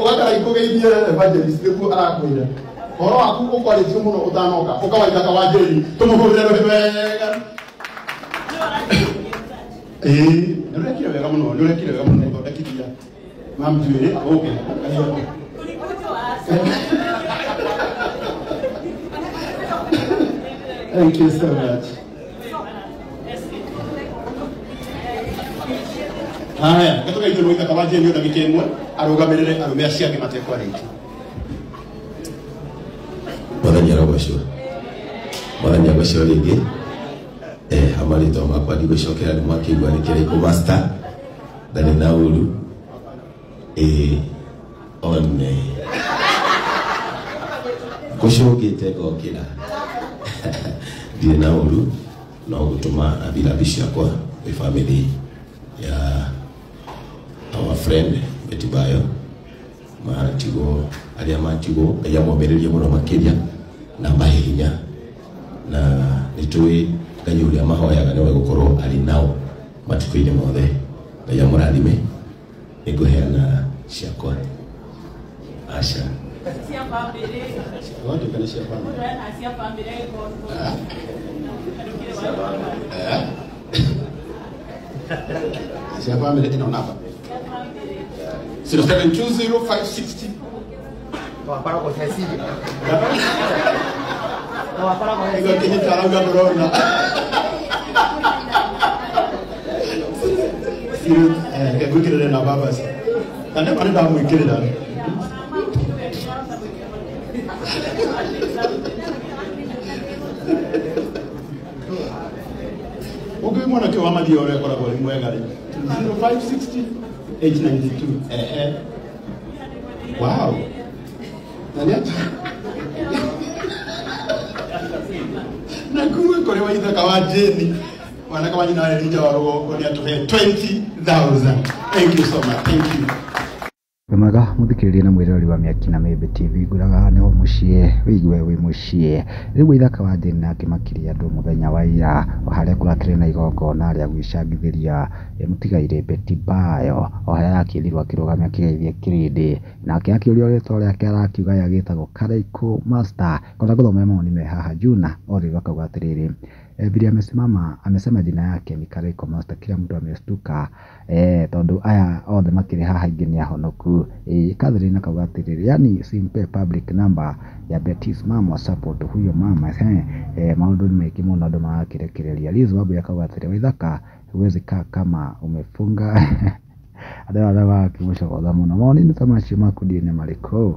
Ũgakara ikũgeithie evangelist nĩguo arakwĩra. Ũhoro waku ũkwarĩtio mũno ũtanoka. Ũka Waithaka wa Jane. Tũmũhũrĩre rũhĩ wega. Ĩĩ, nĩ ũrekire wega mũno, nĩ ũrekire wega mũno gũthondekithia. Mam njuĩrĩ, ũke. Thank you so much. Haya, gatugeithie Waithaka wa Jane ndagĩka ĩmwe arũgamĩrĩre arũme acio angĩ matekwarĩtie. Mwathani arogocwo. Mwathani agocwo rĩngĩ. Amarĩtwa makwa ndigũcokera nĩ mwakĩigua nĩ Kĩraikũ Master ndarĩ na ũru. One ngũcũngĩte ngokĩra ndirĩ na ũru no gũtũma rambirambi ciakwa kwĩ family ya our friend Betty Bayo matigwo arĩa matigwo Ngai amomĩrĩrie mũno makĩria na mahe hinya na nĩ tũĩ Ngai ũrĩa mahoyaga nĩwe gũkorwo arĩ nao matukũ-inĩ mothe. Ngai amũrathime. Nĩ ngũheana ciakwa. Aca. Cia bamĩrĩ. Wandĩka nĩ cia bamĩrĩ. Mũndũ ena cia bamĩrĩ ĩkorwo. Cia bamĩrĩ ĩno namba. Cia bamĩrĩ. 0720560. Towapara kwa Cecilia. Towapara kwa Ĩgo Cecilia. kĩnyita arauga ndũrona. Ngwĩkĩrĩre namba basi. Na nĩ ma nĩ ndamwĩkĩrĩra. Ũngĩ mwanake wa Mathia ũrĩa akoragwo arĩ mwega rĩ. 0560 892. Ehe. Wow. Na nĩ atĩ na kuma kũrĩ Waithaka wa Jane mwanake wa nyina wa Elijah wa rũgongo nĩ atũhe 20,000. Thank you so much. Thank you. Wĩ mwega mũthikĩrĩria na mwĩroreri wa Mĩaki na Mĩmbi TV ngwĩraga nĩho mũciĩ wĩigue wĩ mũciĩ. Rĩu Waithaka wa Jane nake makĩria andũ mũthenya wa ira o harĩa kũrakĩrĩ na igongona rĩa gwĩcangithĩria mũtigairĩ Betty Bayo o harĩa arakĩrirwo akĩrũgamia akĩgeithia kĩrĩndĩ nake akĩũrio rĩtwa rĩake arakiuga ye agĩtagwo Karaikũ Master. Ngona gũthomera mawoni me haha Juna Olive akauga atĩrĩrĩ vile amesimama amesema jina yake ni Karaikũ Master, kila mtu amestuka tondu aya othe makĩrĩ haha aingĩ nĩ ahonoku. Catherine akauga atĩrĩrĩ yani simpe public number ya Betty's mama support huyo mama maũndũ nĩ maingĩ mũno andũ marakĩrekereria. Liz Wambui akauga atĩrĩ Waithaka huwezi kaa kama umefunga andũ arĩa marakĩmũcogotha mũno. Mawoni nĩ ta macio maku ndiũĩ nĩ marĩkũ.